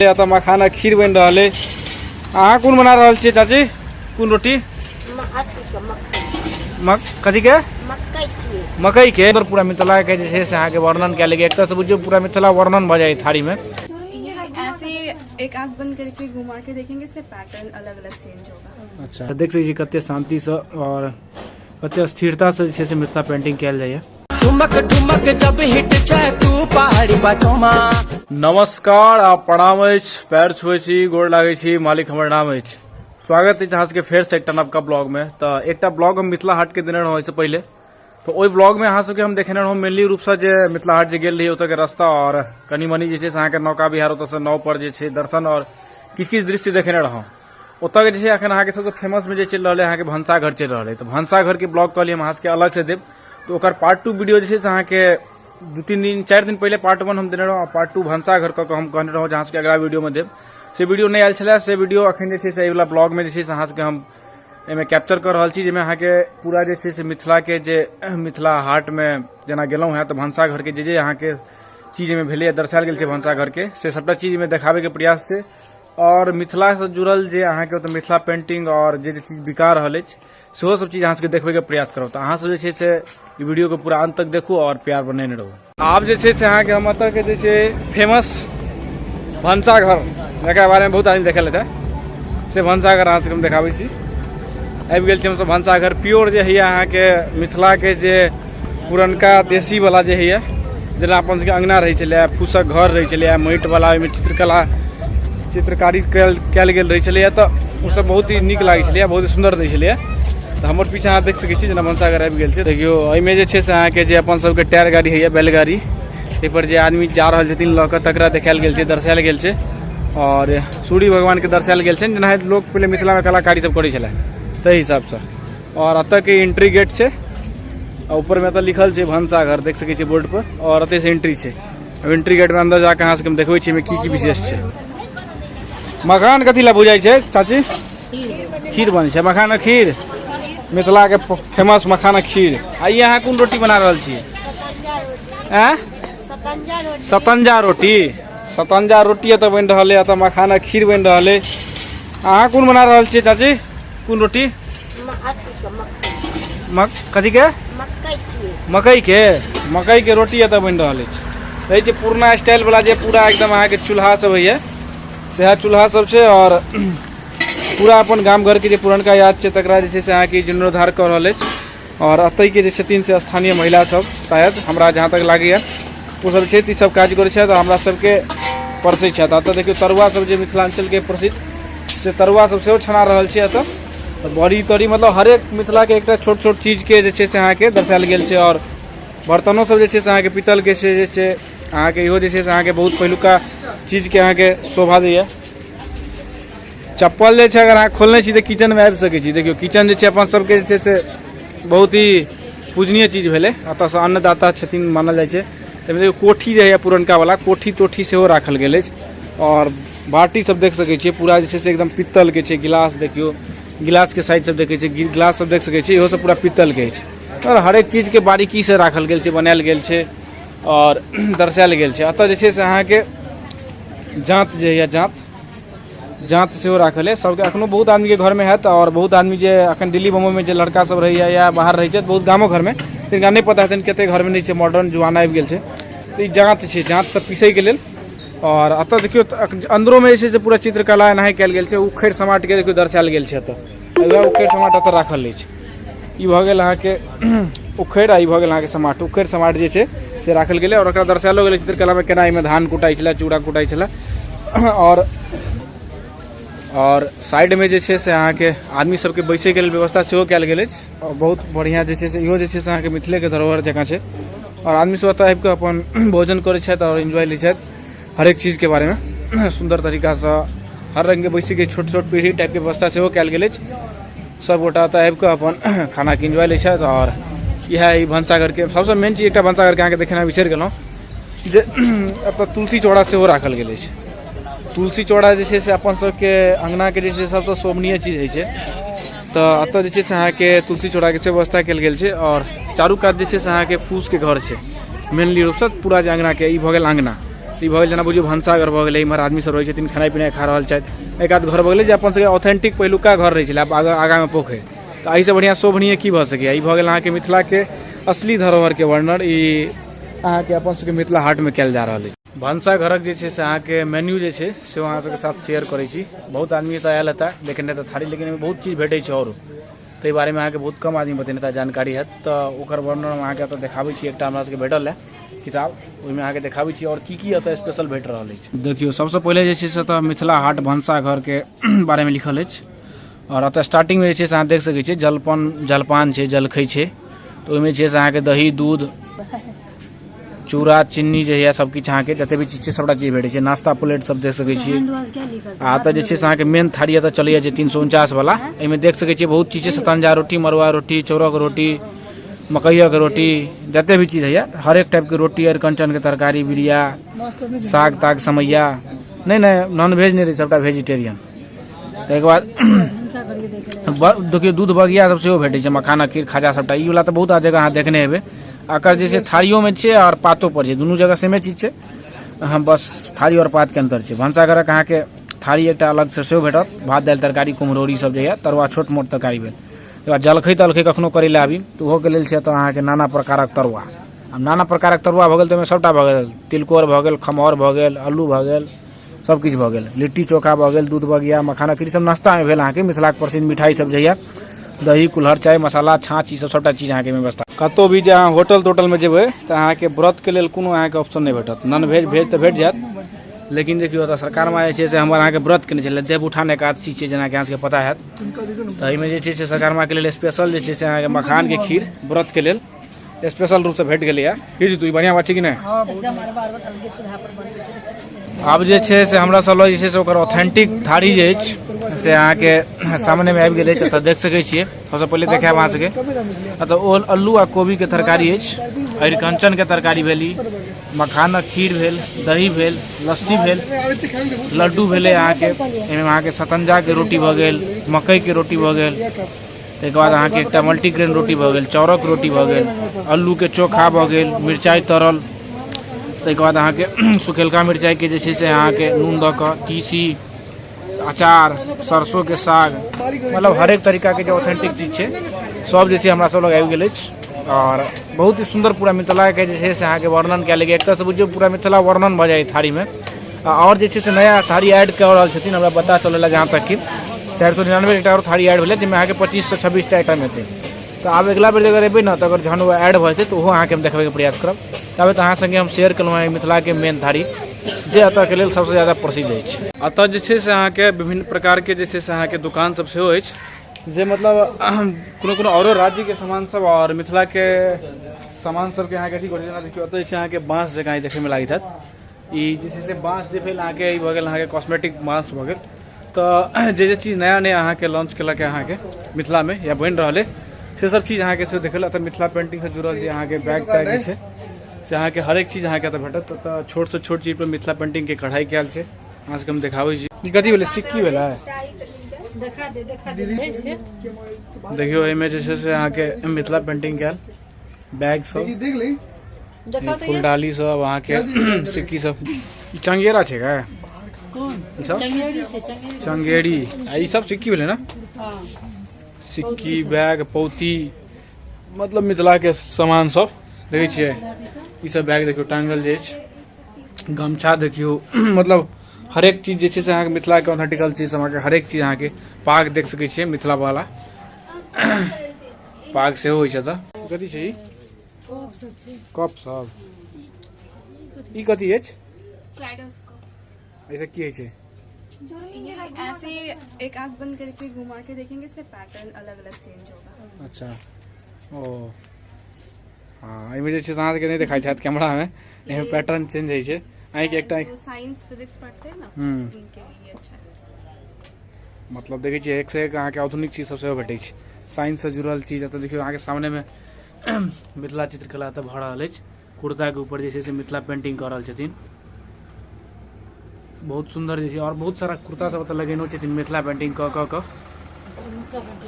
एतऽ मखाना खीर बनि रहल अइ। अहाँ कोन बना रहल छियै चाची? कोन रोटी? कथी के? मकई के। पूरा मिथिला के जे छै से अहाँके वर्णन कयल गेल, एक तरह से बुझियौ पूरा मिथिला वर्णन भऽ जाइ थारी में। ऐसे एक आंख बंद करके घुमा के देखेंगे, इसमें पैटर्न अलग अलग चेंज होगा। अच्छा, देख सकै छी कते शांति से और कते स्थिरता से जे छै से मिथिला पेंटिंग कयल जाइए। ठुमक ठुमक जब हिट छै तू पहाड़ी बाटोमा। नमस्कार आ प्रणाम अछि, पैर छुए छी, गोर लागै छी, मालिक हमर नाम अछि। स्वागत अछि अहाँ सबके फेर से एकटा नवका ब्लॉग में। तऽ एकटा ब्लॉग हम मिथिला हाट के देने रहौं एहिसँ पहिले, तऽ ओहि ब्लॉग में अहाँ सबके हम देखेने रहौं मेनली रूप से जे मिथिला हाट जे गेल रही ओतऽ के रास्ता और कनी मनी जे छै से अहाँके नौका विहार ओतऽ से नाव पर जे छै दर्शन और किछु किछु दृश्य देखेने रहौं। ओतऽ के जे छै अखन अहाँके सबसँ फेमस में जे चलि रहल है अहाँके भनसाघर चलि रहल है, तऽ भनसाघर के ब्लॉग कहलियै हम अहाँ सबके अलग से देब, तऽ ओकर पार्ट 2 वीडियो जे छै से अहाँके 2-3 दिन 4 दिन पहिले पार्ट 1 हम देने रहौं, पार्ट 2 भनसाघर कऽ के हम कहने रहौं जे अहाँ सबके अगला वीडियो में देब, से वीडियो नहि आयल छलै। से वीडियो अखन जे छै से एहिवला ब्लॉग में जे छै से अहाँ सबके हम एहिमे कैप्चर कऽ रहल छी, जाहिमे अहाँके पूरा जे छै से मिथिला के जे मिथिला हाट में जेना गेलहुँ हेँ तऽ भनसाघर के जे जे अहाँके चीज एहिमे भेलैए दर्शायल गेल छै भनसाघर के, से सबटा चीज एहिमे देखाबैके प्रयास छै। और मिथिला से जुड़ल जे अहाँके ओतऽ मिथिला पेंटिंग और जे जे चीज बिका रहल अछि सेहो सब चीज अहाँ सबके देखबैके प्रयास करब। तऽ अहाँ सब जे छै से ई वीडियो के पूरा अंत तक देखू और प्यार बनेने रहू। आब जे छै से अहाँके हम एतऽ के जे छै फेमस भनसाघर, जकरा बारेमे बहुत आदमी देखल हेतै, से भनसाघर अहाँ सबके हम देखाबै छी। आबि गेल छी हमसब भनसाघर प्योर जे होइए अहाँके मिथिलाके जे पुरनका देशीवला जे होइए, जेना अपन सबके अङ्गना रहै छलैए, फूसक घर रहै छलैए, माटिवला, ओहिमे चित्रकला चित्रकारी कयल गेल रहै छलैए, तऽ ओसब बहुत ही नीक लागै छलैए, बहुत ही सुन्दर दै छलैए। तऽ हमर पीछा अहाँ देख सकै छी जेना भनसाघर आबि गेल छै। देखियौ एहिमे जे छै से अहाँके जे अपन सबके टायर गाड़ी होइए, बैलगाड़ी, ताहिपर जे आदमी जा रहल छथिन लऽ कऽ तकरा देखायल गेल छै, दर्शायल गेल छै और सूर्य भगवानके दर्शायल गेल छै, जेना लोक पहिले मिथिलामे कलाकारी सब करै छलै ताहि हिसाबसँ। और एतऽ के एंट्री गेट छै, आ ऊपर में एतऽ लिखल छै भनसाघर, देख सकै छियै बोर्ड पर, और एतऽ से एंट्री छै। अब एंट्री गेट में अंदर जाके अहाँ सबके हम देखबै छी एहिमे की की विशेष छै। मखान कथी लए भुजाइ छै चाची? खीर बनै छै, मखानक खीर, मिथिला के फेमस मखानक खीर। आ ई अहाँ कोन रोटी बना रहल छियै? आँय? सतंजा रोटी। सतंजा रोटी एतऽ बनि रहल है, एतऽ मखानक खीर बनि रहल है। अहाँ कोन बना रहल छियै चाची? कोन रोटी? कथी के? मकई के। मकई के रोटी एतऽ बनि रहल अछि। रहै छै पुरना स्टाइल वाला जे पूरा एकदम अहाँके चूल्हा सब होइए, सएह चूल्हा सब छै। और पूरा अपन गाम घर के जे पुरनका याद छै तकरा जे छै से अहाँके जीर्णोद्धार कऽ रहल अछि। और एतऽ के जे छथिन से स्थानीय महिला सब, शायद हमरा जहाँ तक लागैए ओ सब छथि, ई सब काज करै छथि हमरा सबके परसै छथि। एतऽ देखियौ तरुआ सब जे मिथिलाञ्चलके प्रसिद्ध, से तरुआ सब सेहो छना रहल छै एतऽ। तऽ बड़ी तड़ी मतलब हरेक मिथिलाके एकटा छोट छोट चीजके जे छै से अहाँके दर्शायल गेल छै। और बर्तनो सब जे छै से अहाँके पीतलके छै, जे छै अहाँके इहो जे छै से अहाँके बहुत पहिलुका चीजके अहाँके शोभा दैए। चप्पल जे छै अगर अहाँ खोलने छी तऽ किचनमे आबि सकै छी। देखियौ किचन जे छै अपन सबके जे छै से बहुत ही पूजनीय चीज भेलै, एतऽसँ अन्नदाता छथिन मानल जाइ छै। ताहिमे देखियौ कोठी जे होइए पुरनकावला, कोठी तोठी सेहो राखल गेल अछि। और बाटी सब देख सकै छियै, पूरा जे छै से एकदम पीतलके छै। गिलास देखियौ, गिलासके साइज सब देखै छियै, गिलास सब देख सकै छियै, इहो सब पूरा पीतलके अछि। और हरेक चीजके बारीकीसँ राखल गेल छै, बनायल गेल छै और दर्शायल गेल छै। एतऽ जे छै से अहाँके जाँत जे होइए, जाँत सेहो राखल है सबके। अखनो बहुत आदमीके घरमे हैत, और बहुत आदमी जे अखन दिल्ली बम्बईमे जे लड़का सब रहैए या बाहर रहै छै, बहुत गामो घरमे तिनका नहि पता हेतनि, कतेक घरमे नहि छै, मॉडर्न जमाना आबि गेल छै। तऽ ई जाँत छै, जाँत सब पीसैके लेल। और एतऽ देखियौ अन्दरोमे जे छै से पूरा चित्रकला एनाही कयल गेल छै, उखड़ि समाटके देखियौ दर्शायल गेल छै एतऽ। वएह उखड़ि समाट एतऽ राखल अछि। ई भऽ गेल अहाँके उखड़ि आ ई भऽ गेल अहाँके समाट। उखड़ि समाट जे छै से राखल गेलै और ओकरा दर्शायलो गेलै चित्रकलामे केना एहिमे धान कुटाइ छलै, चूड़ा कुटाइ छलै। और साइडमे जे छै से अहाँके आदमी सबके बैसैके लेल व्यवस्था सेहो कयल गेल अछि। और बहुत बढ़िआँ जे छै से इहो जे छै से अहाँके मिथिलेके धरोहर जकाँ छै। और आदमी सब एतऽ आबिकऽ अपन भोजन करै छथि और एन्जॉय लै छथि हरेक चीजके बारेमे सुन्दर तरीकासँ। हर रङ्गके बैसैके छोट छोट पीढ़ी टाइपके व्यवस्था सेहो कयल गेल अछि। सब गोटा एतऽ आबिकऽ अपन खानाके एन्जॉय लै छथि। और इएह ई भनसाघरके सबसँ मेन चीज एकटा भनसाघरके अहाँके देखेनाइ बिसरि गेलहुँ जे एतऽ तुलसी चौरा सेहो राखल गेल अछि। तुलसी चौरा जे छै से अपन सबके अङ्गनाके जे छै सबसँ शोभनीय चीज होइ छै। तऽ एतऽ जे छै से अहाँके तुलसी चौराके सेहो व्यवस्था कयल गेल छै। और चारू कात जे छै से अहाँके फूसके घर छै मेनली रूपसँ पूरा जे अङ्गनाके। ई भऽ गेल अङ्गना, तऽ ई भऽ गेल जेना बुझियौ भनसाघर भऽ गेलै। इम्हर आदमी सब रहै छथिन, खेनाइ पिनाइ खा रहल छथि। एक आध घर भऽ गेलै जे अपन सबके ऑथेंटिक पहिलुका घर रहै छलै, आब आगाँमे पोखरि। तऽ एहिसँ बढ़िआँ शोभनीय की भऽ सकैए? ई भऽ गेल अहाँके मिथिलाके असली धरोहरके वर्णन। ई अहाँके अपन सबके मिथिला हाटमे कयल जा रहल अछि। भनसाघरक जे छै से अहाँके मेन्यू जे छै से अहाँ सबके साथ शेयर करै छी। बहुत आदमी एतऽ आयल हेता देखने तऽ थारी, लेकिन एहिमे बहुत चीज भेटै छै आओर ताहि बारेमे अहाँके बहुत कम आदमी बतेने हेता, जानकारी हैत। तऽ ओकर वर्णन हम अहाँके एतऽ देखाबै छी। एकटा हमरा सबके भेटल है किताब, ओहिमे अहाँके देखाबै छी आओर की की एतऽ स्पेशल भेट रहल अछि। देखियौ, सबसँ पहिले जे छै से एतऽ मिथिला हाट भनसाघरके बारेमे लिखल अछि आओर एतऽ स्टार्टिंगमे जे छै से अहाँ देख सकै छियै जलपान छै, जलखै छै। तऽ ओहिमे छै से अहाँके दही, दूध, चूड़ा, चीनी जे होइए सब किछु, अहाँके जते भी चीज छै सबटा चीज भेटै छै। नाश्ता प्लेट सब देख सकै छियै। आ एतऽ जे छै से अहाँके मेन थारी एतऽ चलैए जे 349 वाला। एहिमे देख सकै छियै बहुत चीज छै, सतंजा रोटी, मड़ुआ रोटी, चाउरक रोटी, मकइयक रोटी, जते भी चीज होइए हरेक टाइपके रोटी, अरिकञ्चनके तरकारी, बिरिया, साग ताग, समैया। नहि नहि, नॉन वेज नहि रहै, सबटा वेजिटेरियन। ताहिके बाद देखियौ दूध बगिया सब सेहो भेटै छै, मखाना, खीर, खाजा सबटा। ई वला तऽ बहुत जगह अहाँ देखने हेबै। एकर जे छै थारियोमे छै आओर पातो पर छै, दुनू जगह सेमे चीज छै। अहाँ बस थारी आओर पातके अन्तर छै। भनसाघरक अहाँके थारी एकटा अलगसँ सेहो भेटत, भात, दालि, तरकारी, कुम्हरौरी सब जे यऽ, तरुआ, छोट मोट तरकारी भेल। ताहिके बाद जलखै तलखै कखनो करै लए आबी तऽ ओहोके लेल छै एतऽ अहाँके नाना प्रकारक तरुआ। आब नाना प्रकारक तरुआ भऽ गेल तऽ ओहिमे सबटा भऽ गेल, तिलकोर भऽ गेल, खमहौर भऽ गेल, अल्लू भऽ गेल, सब किछु भऽ गेल, लिट्टी चोखा भऽ गेल, दूध बगिया, मखाना खीर सब नाश्तामे भेल। अहाँके मिथिलाके प्रसिद्ध मिठाई सब जे यऽ, दही, कुल्हड़ चाय, मसाला, छाँछ, ई सब सबटा चीज अहाँके व्यवस्था। कतहु भी जे अहाँ होटल तोटलमे जेबै तऽ अहाँके व्रतके लेल कोनो अहाँके ऑप्शन नहि भेटत। नॉन वेज, भेज तऽ भेट जायत, लेकिन देखियौ ओतऽ सरकारमे जे छै से हमर अहाँके व्रत केने छलै, देवउठान एकादशी छै, जेनाकि अहाँ सबके पता हैत। तऽ एहिमे जे छै से सरकारमा के लेल स्पेशल जे छै से अहाँके मखानके खीर व्रतके लेल स्पेशल रूपसँ भेट गेलैए। की जीतू, ई बढ़िआँ बात छै कि नहि? आब जे छै से हमरा सब लग जे छै से ओकर ऑथेंटिक थारी जे अछि से अहाँके सामनेमे आबि गेल अछि। एतऽ देख सकै छियै। सबसँ पहिले देखायब अहाँ सबके एतऽ ओल, अल्लू आ कोबीके तरकारी अछि, अरिकञ्चनके तरकारी भेल, ई मखानक खीर भेल, दही भेल, लस्सी भेल, लड्डू भेलै अहाँके। एहिमे अहाँके सतंजाके रोटी भऽ गेल, मकइके रोटी भऽ गेल, ताहिके बाद अहाँके एकटा मल्टीग्रेन रोटी भऽ गेल, चाउरक रोटी भऽ गेल, अल्लूके चोखा भऽ गेल, मिरचाइ तरल, ताहिके बाद अहाँके सुखेलका मिरचाइके जे छै से अहाँके नून दऽ कऽ, तीसी, अचार, सरसोके साग, मतलब हरेक तरीकाके जे ऑथेंटिक चीज छै सब जे छै हमरा सब लग आबि गेल अछि। आओर बहुत ही सुन्दर पूरा मिथिलाके जे छै से अहाँके वर्णन कयल गेल। एक तरहसँ बुझियौ पूरा मिथिला वर्णन भऽ जाइ थारीमे। आओर जे छै से नया थारी ऐड कऽ रहल छथिन, हमरा पता चलल जहाँ तक कि 499 एकटा आओर थारी ऐड भेलै, जाहिमे अहाँके 25सँ 26टा आइटम हेतै। तऽ आब अगिला बेर अगर एबै ने तऽ अगर जहन ओ ऐड भऽ जेतै तऽ ओहो अहाँके हम देखबैके प्रयास करब। ताबे तऽ अहाँ सङ्गे हम शेयर केलहुँ हँ मिथिलाके मेन थारी जे एतऽके लेल सबसँ ज्यादा प्रसिद्ध अछि। एतऽ जे छै से अहाँके विभिन्न प्रकारके जे छै से अहाँके दोकान सब सेहो अछि, जे मतलब कोनो कोनो औरो राज्यके सामान सब आओर मिथिलाके सामान सबके अहाँके अथी करै छै। जेना देखियौ, एतऽ जे छै अहाँके बाँस जकाँ देखैमे लागैत हैत। ई जे छै से बाँस जे भेल अहाँके, ई भऽ गेल अहाँके कॉस्मेटिक बाँस भऽ गेल। तऽ जे जे चीज नया नया अहाँके लॉन्च केलक अहाँके मिथिलामे या बनि रहल अइ से सब चीज अहाँके सेहो देखल। एतऽ मिथिला पेंटिंगसँ जुड़ल जे अहाँके बैग तैग जे छै से अहाँके हरेक चीज अहाँके एतऽ भेटत। एतऽ छोटसँ छोट चीजपर मिथिला पेंटिंगके कढ़ाइ कयल छै। अहाँ सबके हम देखाबै छी। ई कथी भेलै? सिक्की भेलै? देखियौ, एहिमे जे छै से अहाँके मिथिला पेंटिंग कयल बैग सब, फुलडाली सब, अहाँके सिक्की सब। ई चंगेरा छै का? ई सब चंगेरी आ ई सब सिक्की भेलै ने? सिक्की, बैग, पौती, मतलब मिथिला के सामान सब देखै छियै। ई सब बैग देखियौ टांगल जे अछि, गमछा देखियौ, मतलब हरेक चीज जे छै से अहाँके मिथिला के ऑथेंटिकल चीज सब अहाँके हरेक चीज। अहाँके पाग देख सकै छियै, मिथिला वाला पाग सेहो होइ छै। तऽ कथी छै ई? कप सब। ई कथी अछि? ऐसे की होइ छै? ये ऐसे एक आंख बंद करके घुमा के देखेंगे, इसमें पैटर्न अलग अलग चेंज होगा। अच्छा, ओ हाँ, एहिमे जे छै से अहाँके नहि देखाइ हैत कैमरामे, एहिमे पैटर्न चेंज होइ छै। आँखि एकटा जो साइंस फिजिक्स पढ़ते हैं ना, उनके लिए अच्छा है। मतलब देखै छियै एक से एक अहाँके आधुनिक चीज सब सेहो भेटै छै, साइंससँ जुड़ल चीज। एतऽ देखियौ, अहाँके सामनेमे मिथिला चित्रकला एतऽ भऽ रहल अछि। कुर्ताके ऊपर जे छै से मिथिला पेंटिंग कऽ रहल छथिन, बहुत सुन्दर जे छै। आओर बहुत सारा कुर्ता सब एतऽ लगेनो छथिन मिथिला पेंटिंग कऽ कऽ कऽ,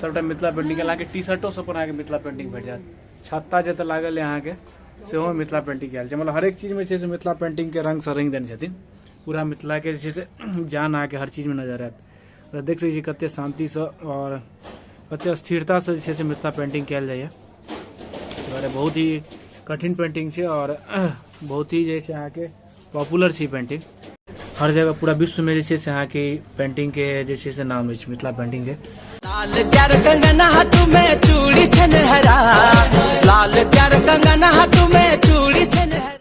सबटा मिथिला पेंटिंग। अहाँके टी शर्टो सब पर अहाँके मिथिला पेंटिंग भेट जायत। छत्ता जतऽ लागल अइ अहाँके सेहो मिथिला पेंटिंग कयल छै। मतलब हरेक चीजमे जे छै से मिथिला पेंटिंगके रङ्गसँ रङ्गि देने छथिन। पूरा मिथिलाके जे छै से जान अहाँके हर चीजमे नजर आयत। तऽ देख सकै छी कते शान्तिसँ आओर कते स्थिरतासँ जे छै से मिथिला पेंटिंग कयल जाइए। दुआरे बहुत ही कठिन पेंटिंग छै आओर बहुत ही जे छै अहाँके पॉपुलर छै पेंटिंग। हर जगह पूरा विश्वमे जे छै से अहाँके पेंटिंगके जे छै से नाम अछि मिथिला पेंटिंगके। लाल प्यार कंगन हाथ में चूड़ी छनहरा, लाल प्यार कंगन हाथ में चूड़ी छनहरा।